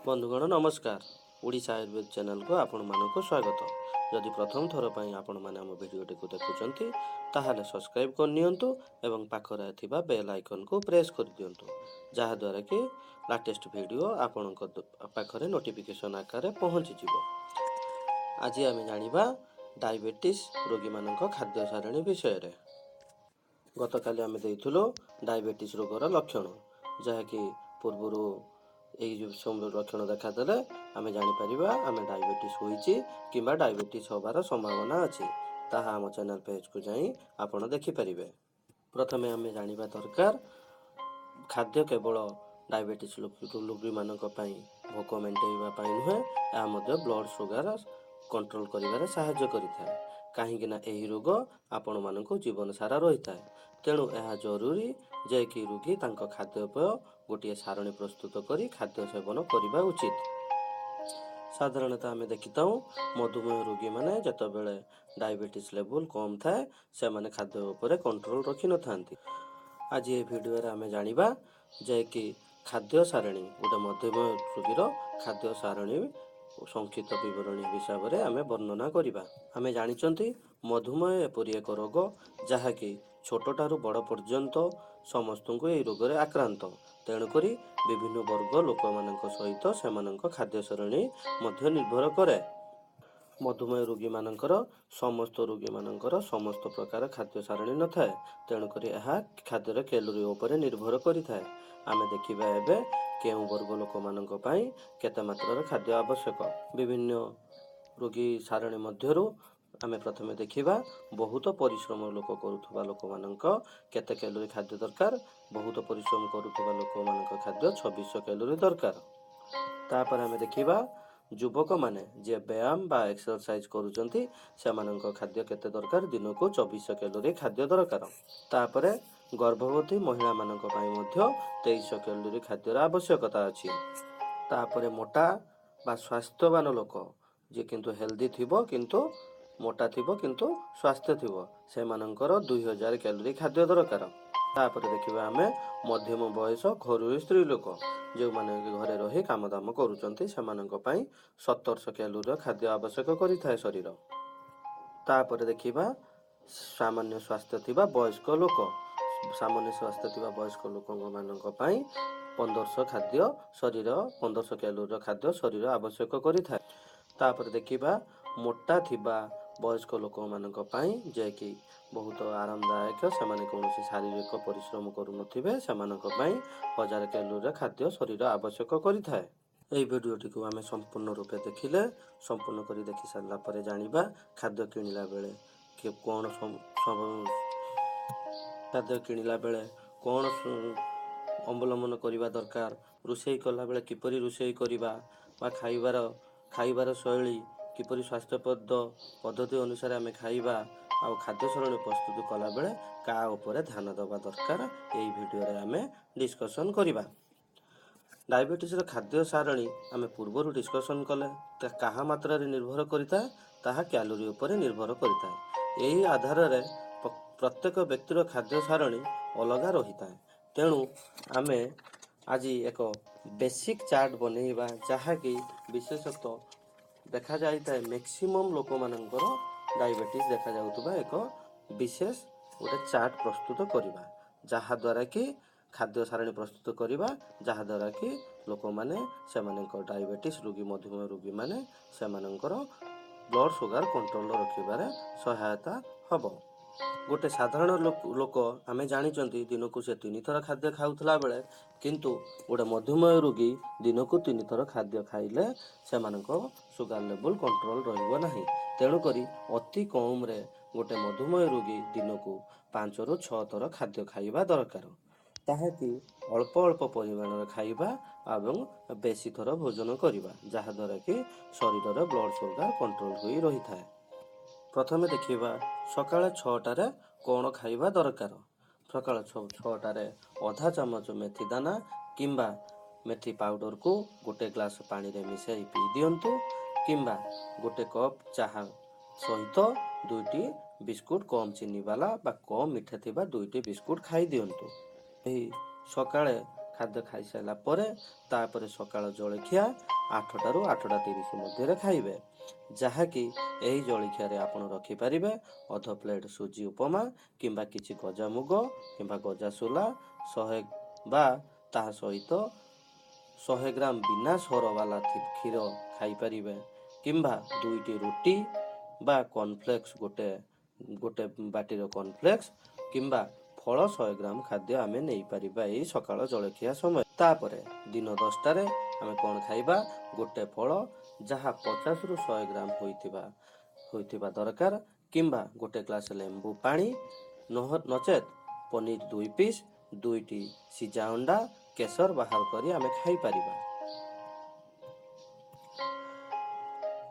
ବନ୍ଧୁଗଣ, ନମସ୍କାର। ଓଡ଼ିଶା ଆୟୁର୍ବେଦ ଚ୍ୟାନେଲକୁ ଆପଣମାନଙ୍କୁ ସ୍ୱାଗତ। ଯଦି ପ୍ରଥମ ଥର ପାଇଁ ଆପଣମାନେ ଆମ ଭିଡ଼ିଓଟିକୁ ଦେଖୁଛନ୍ତି, ତାହେଲେ ସବସ୍କ୍ରାଇବ୍ କରିନିଅନ୍ତୁ ଏବଂ ପାଖରେ ଥିବା ବେଲ୍ ଆଇକନ୍କୁ ପ୍ରେସ୍ କରିଦିଅନ୍ତୁ, ଯାହାଦ୍ୱାରା କି ଲାଟେଷ୍ଟ ଭିଡ଼ିଓ ଆପଣଙ୍କ ପାଖରେ ନୋଟିଫିକେସନ୍ ଆକାରରେ ପହଞ୍ଚିଯିବ। ଆଜି ଆମେ ଜାଣିବା ଡାଇବେଟିସ୍ ରୋଗୀମାନଙ୍କ ଖାଦ୍ୟ ସାରଣୀ ବିଷୟରେ। ଗତକାଲି ଆମେ ଦେଇଥିଲୁ ଡାଇବେଟିସ୍ ରୋଗର ଲକ୍ଷଣ, ଯାହାକି ପୂର୍ବରୁ ଏହି ଯେଉଁ ସବୁ ଲକ୍ଷଣ ଦେଖାଦେଲେ ଆମେ ଜାଣିପାରିବା ଆମେ ଡାଇବେଟିସ୍ ହୋଇଛି କିମ୍ବା ଡାଇବେଟିସ୍ ହେବାର ସମ୍ଭାବନା ଅଛି। ତାହା ଆମ ଚ୍ୟାନେଲ ପେଜକୁ ଯାଇ ଆପଣ ଦେଖିପାରିବେ। ପ୍ରଥମେ ଆମେ ଜାଣିବା ଦରକାର, ଖାଦ୍ୟ କେବଳ ଡାଇବେଟିସ୍ ରୋଗୀମାନଙ୍କ ପାଇଁ ଭୋକ ମେଣ୍ଟେଇବା ପାଇଁ ନୁହେଁ, ଏହା ମଧ୍ୟ ବ୍ଲଡ଼ ସୁଗାର କଣ୍ଟ୍ରୋଲ କରିବାରେ ସାହାଯ୍ୟ କରିଥାଏ। କାହିଁକି ନା ଏହି ରୋଗ ଆପଣମାନଙ୍କୁ ଜୀବନ ସାରା ରହିଥାଏ। ତେଣୁ ଏହା ଜରୁରୀ ଯେ କି ରୋଗୀ ତାଙ୍କ ଖାଦ୍ୟପେୟ ଗୋଟିଏ ସାରଣୀ ପ୍ରସ୍ତୁତ କରି ଖାଦ୍ୟ ସେବନ କରିବା ଉଚିତ। ସାଧାରଣତଃ ଆମେ ଦେଖିଥାଉ, ମଧୁମେହ ରୋଗୀମାନେ ଯେତେବେଳେ ଡାଇବେଟିସ୍ ଲେଭେଲ୍ କମ୍ ଥାଏ, ସେମାନେ ଖାଦ୍ୟ ଉପରେ କଣ୍ଟ୍ରୋଲ ରଖିନଥାନ୍ତି। ଆଜି ଏ ଭିଡ଼ିଓରେ ଆମେ ଜାଣିବା ଯେ କି ଖାଦ୍ୟ ସାରଣୀ, ଗୋଟେ ମଧୁମେହ ରୋଗୀର ଖାଦ୍ୟ ସାରଣୀ ସଂକ୍ଷିପ୍ତ ବିବରଣୀ ହିସାବରେ ଆମେ ବର୍ଣ୍ଣନା କରିବା। ଆମେ ଜାଣିଛନ୍ତି, ମଧୁମେହ ଏପରି ଏକ ରୋଗ ଯାହାକି ଛୋଟଠାରୁ ବଡ଼ ପର୍ଯ୍ୟନ୍ତ ସମସ୍ତଙ୍କୁ ଏହି ରୋଗରେ ଆକ୍ରାନ୍ତ। ତେଣୁକରି ବିଭିନ୍ନ ବର୍ଗ ଲୋକମାନଙ୍କ ସହିତ ସେମାନଙ୍କ ଖାଦ୍ୟ ସାରଣୀ ମଧ୍ୟ ନିର୍ଭର କରେ। ମଧୁମେହ ରୋଗୀମାନଙ୍କର, ସମସ୍ତ ରୋଗୀମାନଙ୍କର ସମସ୍ତ ପ୍ରକାର ଖାଦ୍ୟ ସାରଣୀ ନଥାଏ। ତେଣୁକରି ଏହା ଖାଦ୍ୟର କ୍ୟାଲୋରୀ ଉପରେ ନିର୍ଭର କରିଥାଏ। ଆମେ ଦେଖିବା ଏବେ କେଉଁ ବର୍ଗ ଲୋକମାନଙ୍କ ପାଇଁ କେତେ ମାତ୍ରାର ଖାଦ୍ୟ ଆବଶ୍ୟକ। ବିଭିନ୍ନ ରୋଗୀ ସାରଣୀ ମଧ୍ୟରୁ ଆମେ ପ୍ରଥମେ ଦେଖିବା ବହୁତ ପରିଶ୍ରମ ଲୋକ କରୁଥିବା ଲୋକମାନଙ୍କ କେତେ କ୍ୟାଲୋରୀ ଖାଦ୍ୟ ଦରକାର। ବହୁତ ପରିଶ୍ରମ କରୁଥିବା ଲୋକମାନଙ୍କ ଖାଦ୍ୟ 2600 କ୍ୟାଲୋରୀ ଦରକାର। ତାପରେ ଆମେ ଦେଖିବା ଯୁବକମାନେ ଯିଏ ବ୍ୟାୟାମ ବା ଏକ୍ସରସାଇଜ କରୁଛନ୍ତି, ସେମାନଙ୍କ ଖାଦ୍ୟ କେତେ ଦରକାର। ଦିନକୁ 2400 କ୍ୟାଲୋରୀ ଖାଦ୍ୟ ଦରକାର। ତାପରେ ଗର୍ଭବତୀ ମହିଳାମାନଙ୍କ ପାଇଁ ମଧ୍ୟ 2300 କ୍ୟାଲୋରୀ ଖାଦ୍ୟର ଆବଶ୍ୟକତା ଅଛି। ତାପରେ ମୋଟା ବା ସ୍ୱାସ୍ଥ୍ୟବାନ ଲୋକ, ଯିଏ କିନ୍ତୁ ହେଲ୍ଦି ଥିବ, କିନ୍ତୁ ମୋଟା ଥିବ କିନ୍ତୁ ସ୍ୱାସ୍ଥ୍ୟ ଥିବ, ସେମାନଙ୍କର 2000 କ୍ୟାଲୋରୀ ଖାଦ୍ୟ ଦରକାର। ତାପରେ ଦେଖିବା ଆମେ ମଧ୍ୟମ ବୟସ ଘରୋଇ ସ୍ତ୍ରୀ ଲୋକ, ଯେଉଁମାନେ କି ଘରେ ରହି କାମ ଦାମ କରୁଛନ୍ତି, ସେମାନଙ୍କ ପାଇଁ 1700 କ୍ୟାଲୋରୀର ଖାଦ୍ୟ ଆବଶ୍ୟକ କରିଥାଏ ଶରୀର। ତାପରେ ଦେଖିବା ସାମାନ୍ୟ ସ୍ୱାସ୍ଥ୍ୟ ଥିବା ବୟସ୍କ ଲୋକ। ସାମାନ୍ୟ ସ୍ୱାସ୍ଥ୍ୟ ଥିବା ବୟସ୍କ ଲୋକଙ୍କ ମାନଙ୍କ ପାଇଁ 1500 ଖାଦ୍ୟ ଶରୀର, 1500 କ୍ୟାଲୋରୀର ଖାଦ୍ୟ ଶରୀର ଆବଶ୍ୟକ କରିଥାଏ। ତାପରେ ଦେଖିବା ମୋଟା ଥିବା ବୟସ୍କ ଲୋକମାନଙ୍କ ପାଇଁ, ଯିଏକି ବହୁତ ଆରାମଦାୟକ, ସେମାନେ କୌଣସି ଶାରୀରିକ ପରିଶ୍ରମ କରୁନଥିବେ, ସେମାନଙ୍କ ପାଇଁ 1000 କ୍ୟାଲୋରୀର ଖାଦ୍ୟ ଶରୀର ଆବଶ୍ୟକ କରିଥାଏ। ଏହି ଭିଡ଼ିଓଟିକୁ ଆମେ ସମ୍ପୂର୍ଣ୍ଣ ରୂପେ ଦେଖିଲେ, ସମ୍ପୂର୍ଣ୍ଣ କରି ଦେଖି ସାରିଲା ପରେ ଜାଣିବା ଖାଦ୍ୟ କିଣିଲା ବେଳେ କି କ'ଣ, ଖାଦ୍ୟ କିଣିଲା ବେଳେ କ'ଣ ଅବଲମ୍ବନ କରିବା ଦରକାର, ରୋଷେଇ କଲାବେଳେ କିପରି ରୋଷେଇ କରିବା ବା ଖାଇବାର ଶୈଳୀ କିପରି ସ୍ୱାସ୍ଥ୍ୟପ୍ରଦ ପଦ୍ଧତି ଅନୁସାରେ ଆମେ ଖାଇବା, ଆଉ ଖାଦ୍ୟ ସାରଣୀ ପ୍ରସ୍ତୁତ କଲାବେଳେ କାହା ଉପରେ ଧ୍ୟାନ ଦେବା ଦରକାର, ଏହି ଭିଡ଼ିଓରେ ଆମେ ଡିସ୍କସନ୍ କରିବା। ଡାଇବେଟିସ୍ର ଖାଦ୍ୟ ସାରଣୀ ଆମେ ପୂର୍ବରୁ ଡିସ୍କସନ୍ କଲେ। କାହା ମାତ୍ରାରେ ନିର୍ଭର କରିଥାଏ? ତାହା କ୍ୟାଲୋରୀ ଉପରେ ନିର୍ଭର କରିଥାଏ। ଏହି ଆଧାରରେ ପ୍ରତ୍ୟେକ ବ୍ୟକ୍ତିର ଖାଦ୍ୟ ସାରଣୀ ଅଲଗା ରହିଥାଏ। ତେଣୁ ଆମେ ଆଜି ଏକ ବେସିକ୍ ଚାର୍ଟ ବନେଇବା, ଯାହାକି ବିଶେଷତଃ ଦେଖାଯାଇଥାଏ ମ୍ୟାକ୍ସିମମ୍ ଲୋକମାନଙ୍କର ଡାଇବେଟିସ୍ ଦେଖାଯାଉଥିବା ଏକ ବିଶେଷ ଗୋଟେ ଚାର୍ଟ ପ୍ରସ୍ତୁତ କରିବା, ଯାହାଦ୍ୱାରା କି ଖାଦ୍ୟ ସାରଣୀ ପ୍ରସ୍ତୁତ କରିବା, ଯାହାଦ୍ୱାରା କି ଲୋକମାନେ ସେମାନଙ୍କ ଡାଇବେଟିସ୍ ରୋଗୀ, ମଧୁମେହ ରୋଗୀମାନେ ସେମାନଙ୍କର ବ୍ଲଡ଼ ସୁଗାର କଣ୍ଟ୍ରୋଲ ରଖିବାରେ ସହାୟତା ହେବ। ଗୋଟେ ସାଧାରଣ ଲୋକ ଆମେ ଜାଣିଛନ୍ତି, ଦିନକୁ ସେ ତିନିଥର ଖାଦ୍ୟ ଖାଉଥିଲା ବେଳେ, କିନ୍ତୁ ଗୋଟେ ମଧୁମେହ ରୋଗୀ ଦିନକୁ ତିନିଥର ଖାଦ୍ୟ ଖାଇଲେ ସେମାନଙ୍କ ସୁଗାର ଲେଭେଲ୍ କଣ୍ଟ୍ରୋଲ ରହିବ ନାହିଁ। ତେଣୁକରି ଅତି କମ୍ରେ ଗୋଟେ ମଧୁମେହ ରୋଗୀ ଦିନକୁ 5ରୁ 6 ଥର ଖାଦ୍ୟ ଖାଇବା ଦରକାର, ତାହାକି ଅଳ୍ପ ଅଳ୍ପ ପରିମାଣର ଖାଇବା ଏବଂ ବେଶୀ ଥର ଭୋଜନ କରିବା, ଯାହାଦ୍ୱାରା କି ଶରୀରର ବ୍ଲଡ଼ ସୁଗାର କଣ୍ଟ୍ରୋଲ ହୋଇ ରହିଥାଏ। ପ୍ରଥମେ ଦେଖିବା ସକାଳ 6ଟାରେ କ'ଣ ଖାଇବା ଦରକାର। ସକାଳ 6ଟାରେ ଅଧା ଚାମଚ ମେଥି ଦାନା କିମ୍ବା ମେଥି ପାଉଡ଼ରକୁ ଗୋଟେ ଗ୍ଲାସ ପାଣିରେ ମିଶାଇ ପିଇ ଦିଅନ୍ତୁ, କିମ୍ବା ଗୋଟେ କପ୍ ଚାହା ସହିତ ଦୁଇଟି ବିସ୍କୁଟ, କମ୍ ଚିନି ବାଲା ବା କମ୍ ମିଠା ଥିବା ଦୁଇଟି ବିସ୍କୁଟ ଖାଇ ଦିଅନ୍ତୁ। ଏହି ସକାଳେ ଖାଦ୍ୟ ଖାଇସାରିଲା ପରେ ତାପରେ ସକାଳ ଜଳଖିଆ 8ଟାରୁ 8:30 ମଧ୍ୟରେ ଖାଇବେ, ଯାହାକି ଏହି ଜଳଖିଆରେ ଆପଣ ରଖିପାରିବେ ଅଧ ପ୍ଲେଟ୍ ସୁଜି ଉପମା କିମ୍ବା କିଛି ଗଜା ମୁଗ କିମ୍ବା ଗଜା ସୋଲା 100 ବା ତାହା ସହିତ 100 ଗ୍ରାମ ବିନା ସର ବାଲା କ୍ଷୀର ଖାଇପାରିବେ, କିମ୍ବା 2ଟି ରୁଟି ବା କର୍ଣ୍ଣଫ୍ଲେକ୍ସ ଗୋଟେ ବାଟିର କର୍ଣ୍ଣଫ୍ଲେକ୍ସ କିମ୍ବା ଫଳ 100 ଗ୍ରାମ ଖାଦ୍ୟ ଆମେ ନେଇପାରିବା ଏଇ ସକାଳ ଜଳଖିଆ ସମୟ। ତାପରେ ଦିନ 10ଟାରେ ଆମେ କ'ଣ ଖାଇବା? ଗୋଟେ ଫଳ ଯାହା 50ରୁ 100 ଗ୍ରାମ ହୋଇଥିବା ଦରକାର, କିମ୍ବା ଗୋଟେ ଗ୍ଲାସ୍ ଲେମ୍ବୁ ପାଣି, ନଚେତ୍ ପନିର 2 ପିସ୍, 2ଟି ସିଝା ଅଣ୍ଡା, କେଶର ବାହାର କରି ଆମେ ଖାଇପାରିବା।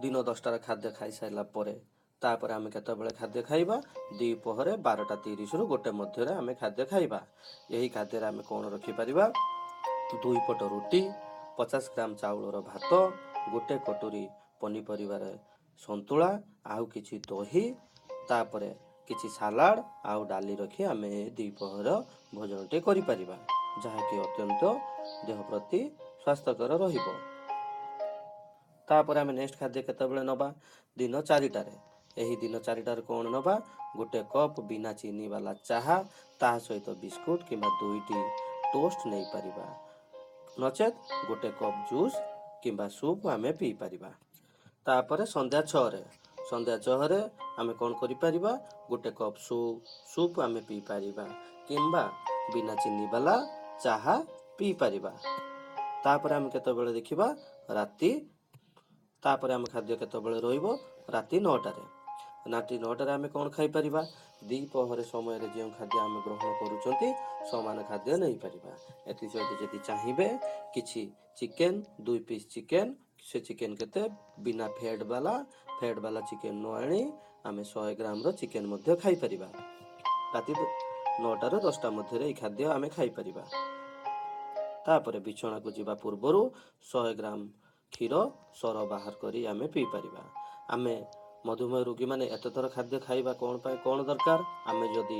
ଦିନ 10ଟାରେ ଖାଦ୍ୟ ଖାଇସାରିଲା ପରେ ତାପରେ ଆମେ କେତେବେଳେ ଖାଦ୍ୟ ଖାଇବା? ଦ୍ୱିପହରେ 12:30ରୁ 1 ମଧ୍ୟରେ ଆମେ ଖାଦ୍ୟ ଖାଇବା। ଏହି ଖାଦ୍ୟରେ ଆମେ କ'ଣ ରଖିପାରିବା? 2 ପଟ ରୁଟି, 50 ଗ୍ରାମ ଚାଉଳର ଭାତ, ଗୋଟେ କଟୁରୀ ପନିପରିବାର ସନ୍ତୁଳା, ଆଉ କିଛି ଦହି, ତାପରେ କିଛି ସାଲାଡ଼ ଆଉ ଡାଲି ରଖି ଆମେ ଦ୍ୱିପହର ଭୋଜନଟି କରିପାରିବା, ଯାହାକି ଅତ୍ୟନ୍ତ ଦେହ ପ୍ରତି ସ୍ୱାସ୍ଥ୍ୟକର ରହିବ। ତାପରେ ଆମେ ନେକ୍ସଟ ଖାଦ୍ୟ କେତେବେଳେ ନେବା? ଦିନ 4ଟାରେ। ଏହି ଦିନ 4ଟାରେ କ'ଣ ନେବା? ଗୋଟେ କପ୍ ବିନା ଚିନି ବାଲା ଚାହା, ତାହା ସହିତ ବିସ୍କୁଟ କିମ୍ବା 2ଟି ଟୋଷ୍ଟ ନେଇପାରିବା, ନଚେତ୍ ଗୋଟେ କପ୍ ଜୁସ୍ କିମ୍ବା ସୁପ୍ ଆମେ ପିଇପାରିବା। ତାପରେ ସନ୍ଧ୍ୟା 6ରେ, ସନ୍ଧ୍ୟା 6ରେ ଆମେ କ'ଣ କରିପାରିବା? ଗୋଟେ କପ୍ ସୁପ୍ ଆମେ ପିଇପାରିବା କିମ୍ବା ବିନା ଚିନି ବାଲା ଚାହା ପିଇପାରିବା। ତାପରେ ଆମେ କେତେବେଳେ ଦେଖିବା? ରାତି। ତାପରେ ଆମେ ଖାଦ୍ୟ କେତେବେଳେ ରହିବ? ରାତି 9ଟାରେ। ରାତି 9ଟାରେ ଆମେ କ'ଣ ଖାଇପାରିବା? ଦ୍ୱିପହରେ ସମୟରେ ଯେଉଁ ଖାଦ୍ୟ ଆମେ ଗ୍ରହଣ କରୁଛନ୍ତି ସମାନ ଖାଦ୍ୟ ନେଇପାରିବା। ଏଥିସହିତ ଯଦି ଚାହିଁବେ କିଛି ଚିକେନ୍, 2 ପିସ୍ ଚିକେନ୍, ସେ ଚିକେନ୍ କେତେ ବିନା ଫ୍ୟାଟ୍ ବାଲା ଚିକେନ୍ ନ ଆଣି ଆମେ 100 ଗ୍ରାମର ଚିକେନ୍ ମଧ୍ୟ ଖାଇପାରିବା। ରାତି 9ଟାରୁ 10ଟା ମଧ୍ୟରେ ଏହି ଖାଦ୍ୟ ଆମେ ଖାଇପାରିବା। ତାପରେ ବିଛଣାକୁ ଯିବା ପୂର୍ବରୁ 100 ଗ୍ରାମ କ୍ଷୀର ସର ବାହାର କରି ଆମେ ପିଇପାରିବା। ଆମେ ମଧୁମେହ ରୋଗୀମାନେ ଏତେଥର ଖାଦ୍ୟ ଖାଇବା କ'ଣ ପାଇଁ କ'ଣ ଦରକାର? ଆମେ ଯଦି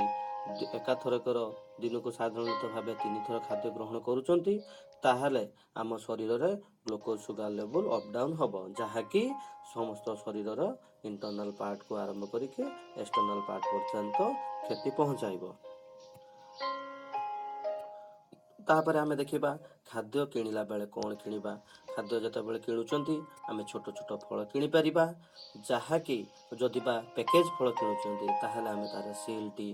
ଏକାଥରକର ଦିନକୁ ସାଧାରଣତଃ ଭାବେ 3 ଥର ଖାଦ୍ୟ ଗ୍ରହଣ କରୁଛନ୍ତି, ତାହେଲେ ଆମ ଶରୀରରେ ଗ୍ଲୁକୋଜ୍ ସୁଗାର ଲେବୁଲ୍ ଅପ୍ ଡାଉନ୍ ହେବ, ଯାହାକି ସମସ୍ତ ଶରୀରର ଇଣ୍ଟରନାଲ୍ ପାର୍ଟକୁ ଆରମ୍ଭ କରିକି ଏକ୍ସଟର୍ନାଲ୍ ପାର୍ଟ ପର୍ଯ୍ୟନ୍ତ କ୍ଷତି ପହଞ୍ଚାଇବ। ତାପରେ ଆମେ ଦେଖିବା ଖାଦ୍ୟ କିଣିଲା ବେଳେ କ'ଣ କିଣିବା। ଖାଦ୍ୟ ଯେତେବେଳେ କିଣୁଛନ୍ତି ଆମେ ଛୋଟ ଛୋଟ ଫଳ କିଣିପାରିବା, ଯାହାକି ଯଦି ବା ପ୍ୟାକେଜ୍ ଫଳ କିଣୁଛନ୍ତି ତାହେଲେ ଆମେ ତା'ର ସିଲ୍ଟି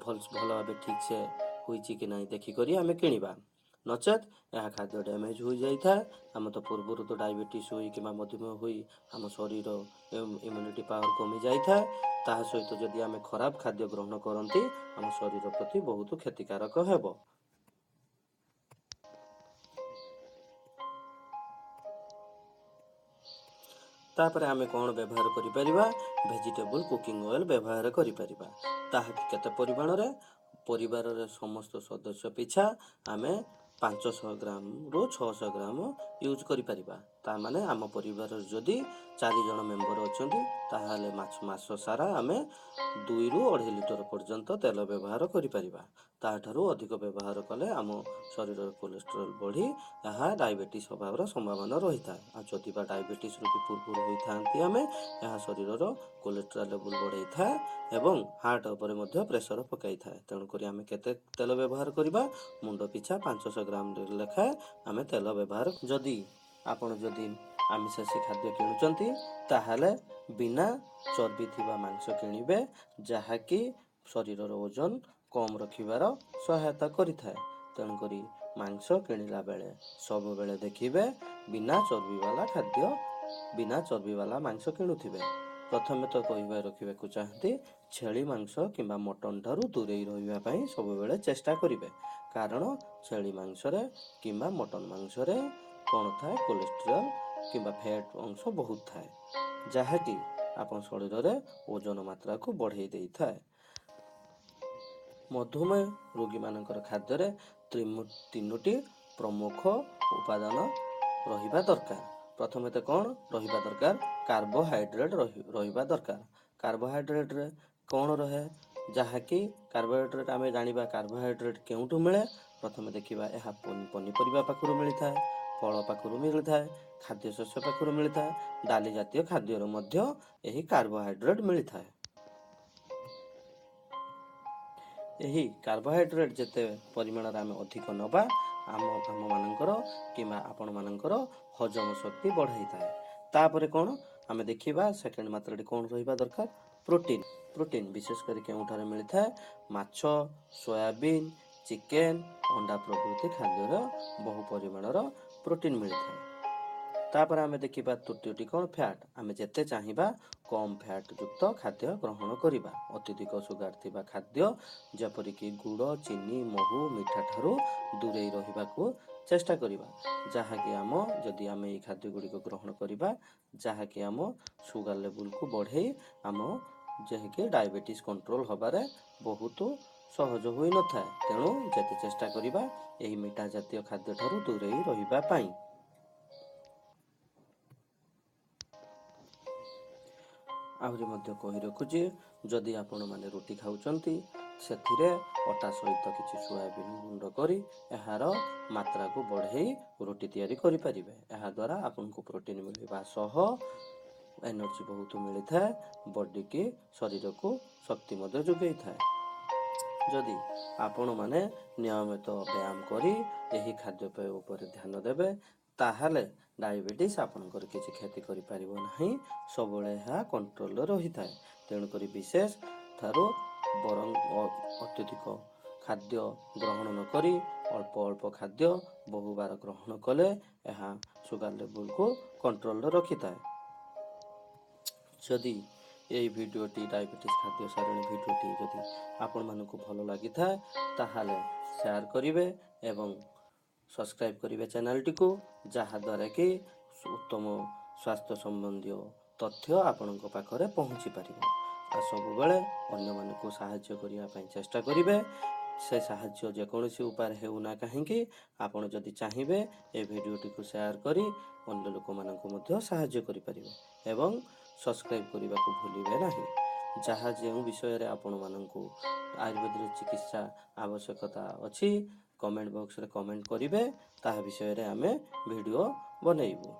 ଭଲ ଭଲ ଭାବେ ଠିକ୍ସେ ହୋଇଛି କି ନାହିଁ ଦେଖିକରି ଆମେ କିଣିବା, ନଚେତ୍ ଏହା ଖାଦ୍ୟ ଡ୍ୟାମେଜ୍ ହୋଇଯାଇଥାଏ। ଆମେ ତ ପୂର୍ବରୁ ତ ଡାଇବେଟିସ୍ ହୋଇ କିମ୍ବା ମଧୁମେହ ହୋଇ ଆମ ଶରୀର ଇମ୍ୟୁନିଟି ପାୱାର କମି ଯାଇଥାଏ। ତାହା ସହିତ ଯଦି ଆମେ ଖରାପ ଖାଦ୍ୟ ଗ୍ରହଣ କରନ୍ତି ଆମ ଶରୀର ପ୍ରତି ବହୁତ କ୍ଷତିକାରକ ହେବ। ତାପରେ ଆମେ କ'ଣ ବ୍ୟବହାର କରିପାରିବା? ଭେଜିଟେବୁଲ୍ କୁକିଂ ଅଏଲ୍ ବ୍ୟବହାର କରିପାରିବା। ତାହାକି କେତେ ପରିମାଣରେ? ପରିବାରରେ ସମସ୍ତ ସଦସ୍ୟ ପିଛା ଆମେ 500 ଗ୍ରାମରୁ 600 ଗ୍ରାମ ୟୁଜ୍ କରିପାରିବା। ତା ମାନେ ଆମ ପରିବାରରେ ଯଦି 4 ଜଣ ମେମ୍ବର ଅଛନ୍ତି, ତାହେଲେ ମାସ ସାରା ଆମେ 2ରୁ 2.5 ଲିଟର ପର୍ଯ୍ୟନ୍ତ ତେଲ ବ୍ୟବହାର କରିପାରିବା। ତାଠାରୁ ଅଧିକ ବ୍ୟବହାର କଲେ ଆମ ଶରୀରରେ କୋଲେଷ୍ଟ୍ରଲ୍ ବଢ଼ି ଏହା ଡାଇବେଟିସ୍ ହେବାର ସମ୍ଭାବନା ରହିଥାଏ। ଆଉ ଯଦି ବା ଡାଇବେଟିସ୍ ରୋଗୀ ପୂର୍ବରୁ ହୋଇଥାନ୍ତି ଆମେ, ଏହା ଶରୀରର କୋଲେଷ୍ଟ୍ରଲ୍ ଲେବୁଲ୍ ବଢ଼େଇଥାଏ ଏବଂ ହାର୍ଟ ଉପରେ ମଧ୍ୟ ପ୍ରେସର ପକାଇଥାଏ। ତେଣୁକରି ଆମେ କେତେ ତେଲ ବ୍ୟବହାର କରିବା? ମୁଣ୍ଡ ପିଛା 500 ଗ୍ରାମ ଲେଖାଏଁ ଆମେ ତେଲ ବ୍ୟବହାର। ଯଦି ଆପଣ ଯଦି ଆମିଷାଶୀ ଖାଦ୍ୟ କିଣୁଛନ୍ତି ତାହେଲେ ବିନା ଚର୍ବି ଥିବା ମାଂସ କିଣିବେ, ଯାହାକି ଶରୀରର ଓଜନ କମ୍ ରଖିବାର ସହାୟତା କରିଥାଏ। ତେଣୁକରି ମାଂସ କିଣିଲା ବେଳେ ସବୁବେଳେ ଦେଖିବେ ବିନା ଚର୍ବିବାଲା ଖାଦ୍ୟ, ବିନା ଚର୍ବିବାଲା ମାଂସ କିଣୁଥିବେ। ପ୍ରଥମେ ତ କହିବା ରଖିବାକୁ ଚାହାନ୍ତି, ଛେଳି ମାଂସ କିମ୍ବା ମଟନ୍ ଠାରୁ ଦୂରେଇ ରହିବା ପାଇଁ ସବୁବେଳେ ଚେଷ୍ଟା କରିବେ, କାରଣ ଛେଳି ମାଂସରେ କିମ୍ବା ମଟନ୍ ମାଂସରେ କ'ଣ ଥାଏ? କୋଲେଷ୍ଟ୍ରଲ୍ କିମ୍ବା ଫ୍ୟାଟ୍ ଅଂଶ ବହୁତ ଥାଏ, ଯାହାକି ଆପଣ ଶରୀରରେ ଓଜନ ମାତ୍ରାକୁ ବଢ଼େଇ ଦେଇଥାଏ। ମଧୁମେହ ରୋଗୀମାନଙ୍କର ଖାଦ୍ୟରେ ତିନୋଟି ପ୍ରମୁଖ ଉପାଦାନ ରହିବା ଦରକାର। ପ୍ରଥମେ ତ କ'ଣ ରହିବା ଦରକାର? କାର୍ବୋହାଇଡ୍ରେଟ୍ ରହିବା ଦରକାର। କାର୍ବୋହାଇଡ୍ରେଟ୍ରେ କ'ଣ ରହେ? ଯାହାକି କାର୍ବୋହାଇଡ୍ରେଟ୍ ଆମେ ଜାଣିବା କାର୍ବୋହାଇଡ୍ରେଟ୍ କେଉଁଠୁ ମିଳେ? ପ୍ରଥମେ ଦେଖିବା, ଏହା ପନିପରିବା ପାଖରୁ ମିଳିଥାଏ, ଫଳ ପାଖରୁ ମିଳିଥାଏ, ଖାଦ୍ୟ ଶସ୍ୟ ପାଖରୁ ମିଳିଥାଏ, ଡାଲି ଜାତୀୟ ଖାଦ୍ୟରୁ ମଧ୍ୟ ଏହି କାର୍ବୋହାଇଡ୍ରେଟ୍ ମିଳିଥାଏ। ଏହି କାର୍ବୋହାଇଡ୍ରେଟ୍ ଯେତେ ପରିମାଣରେ ଆମେ ଅଧିକ ନେବା, ଆମମାନଙ୍କର କିମ୍ବା ଆପଣମାନଙ୍କର ହଜମ ଶକ୍ତି ବଢ଼ାଇଥାଏ। ତାପରେ କ'ଣ ଆମେ ଦେଖିବା, ସେକେଣ୍ଡ ମାତ୍ରାଟି କ'ଣ ରହିବା ଦରକାର? ପ୍ରୋଟିନ୍। ପ୍ରୋଟିନ୍ ବିଶେଷ କରି କେଉଁଠାରେ ମିଳିଥାଏ? ମାଛ, ସୋୟାବିନ୍, ଚିକେନ୍, ଅଣ୍ଡା ପ୍ରଭୃତି ଖାଦ୍ୟର ବହୁ ପରିମାଣର ପ୍ରୋଟିନ୍ ମିଳିଥାଏ। ତାପରେ ଆମେ ଦେଖିବା ତୃତୀୟଟି କ'ଣ? ଫ୍ୟାଟ୍। ଆମେ ଯେତେ ଚାହିଁବା କମ୍ ଫ୍ୟାଟ୍ ଯୁକ୍ତ ଖାଦ୍ୟ ଗ୍ରହଣ କରିବା। ଅତ୍ୟଧିକ ସୁଗାର ଥିବା ଖାଦ୍ୟ ଯେପରିକି ଗୁଡ଼, ଚିନି, ମହୁ, ମିଠା ଠାରୁ ଦୂରେଇ ରହିବାକୁ ଚେଷ୍ଟା କରିବା, ଯାହାକି ଆମ ଯଦି ଆମେ ଏଇ ଖାଦ୍ୟ ଗୁଡ଼ିକ ଗ୍ରହଣ କରିବା, ଯାହାକି ଆମ ସୁଗାର ଲେବୁଲକୁ ବଢ଼େଇ ଆମ ଯାହାକି ଡାଇବେଟିସ୍ କଣ୍ଟ୍ରୋଲ ହେବାରେ ବହୁତ ସହଜ ହୋଇନଥାଏ। ତେଣୁ ଯେତେ ଚେଷ୍ଟା କରିବା ଏହି ମିଠା ଜାତୀୟ ଖାଦ୍ୟ ଠାରୁ ଦୂରେଇ ରହିବା ପାଇଁ। ଆହୁରି ମଧ୍ୟ କହି ରଖୁଛି, ଯଦି ଆପଣମାନେ ରୁଟି ଖାଉଛନ୍ତି, ସେଥିରେ ଅଟା ସହିତ କିଛି ସୋୟାବିନ୍ ଗୁଣ୍ଡ କରି ଏହାର ମାତ୍ରାକୁ ବଢ଼େଇ ରୁଟି ତିଆରି କରିପାରିବେ। ଏହାଦ୍ୱାରା ଆପଣଙ୍କୁ ପ୍ରୋଟିନ୍ ମିଳିବା ସହ ଏନର୍ଜି ବହୁତ ମିଳିଥାଏ, ବଡ଼ିକି ଶରୀରକୁ ଶକ୍ତି ମଧ୍ୟ ଯୋଗାଇଥାଏ। ଯଦି ଆପଣମାନେ ନିୟମିତ ବ୍ୟାୟାମ କରି ଏହି ଖାଦ୍ୟପେୟ ଉପରେ ଧ୍ୟାନ ଦେବେ, ତାହେଲେ ଡାଇବେଟିସ୍ ଆପଣଙ୍କର କିଛି କ୍ଷତି କରିପାରିବ ନାହିଁ। ସବୁବେଳେ ଏହା କଣ୍ଟ୍ରୋଲରେ ରହିଥାଏ। ତେଣୁକରି ବିଶେଷ ଠାରୁ ବରଂ ଅତ୍ୟଧିକ ଖାଦ୍ୟ ଗ୍ରହଣ ନକରି ଅଳ୍ପ ଅଳ୍ପ ଖାଦ୍ୟ ବହୁବାର ଗ୍ରହଣ କଲେ ଏହା ସୁଗାର ଲେବୁଲକୁ କଣ୍ଟ୍ରୋଲରେ ରଖିଥାଏ। ଯଦି ଏହି ଭିଡ଼ିଓଟି, ଡାଇବେଟିସ୍ ଖାଦ୍ୟ ସାରଣୀ ଭିଡ଼ିଓଟି ଯଦି ଆପଣମାନଙ୍କୁ ଭଲ ଲାଗିଥାଏ, ତାହେଲେ ସେୟାର କରିବେ ଏବଂ ସବସ୍କ୍ରାଇବ୍ କରିବେ ଚ୍ୟାନେଲଟିକୁ, ଯାହାଦ୍ୱାରା କି ଉତ୍ତମ ସ୍ୱାସ୍ଥ୍ୟ ସମ୍ବନ୍ଧୀୟ ତଥ୍ୟ ଆପଣଙ୍କ ପାଖରେ ପହଞ୍ଚି ପାରିବ। ଆଉ ସବୁବେଳେ ଅନ୍ୟମାନଙ୍କୁ ସାହାଯ୍ୟ କରିବା ପାଇଁ ଚେଷ୍ଟା କରିବେ, ସେ ସାହାଯ୍ୟ ଯେକୌଣସି ଉପାୟରେ ହେଉନା କାହିଁକି। ଆପଣ ଯଦି ଚାହିଁବେ, ଏ ଭିଡ଼ିଓଟିକୁ ସେୟାର କରି ଅନ୍ୟ ଲୋକମାନଙ୍କୁ ମଧ୍ୟ ସାହାଯ୍ୟ କରିପାରିବେ ଏବଂ ସବସ୍କ୍ରାଇବ୍ କରିବାକୁ ଭୁଲିବେ ନାହିଁ। ଯାହା ଯେଉଁ ବିଷୟରେ ଆପଣମାନଙ୍କୁ ଆୟୁର୍ବେଦର ଚିକିତ୍ସା ଆବଶ୍ୟକତା ଅଛି, କମେଣ୍ଟ ବକ୍ସରେ କମେଣ୍ଟ କରିବେ, ତାହା ବିଷୟରେ ଆମେ ଭିଡ଼ିଓ ବନେଇବୁ।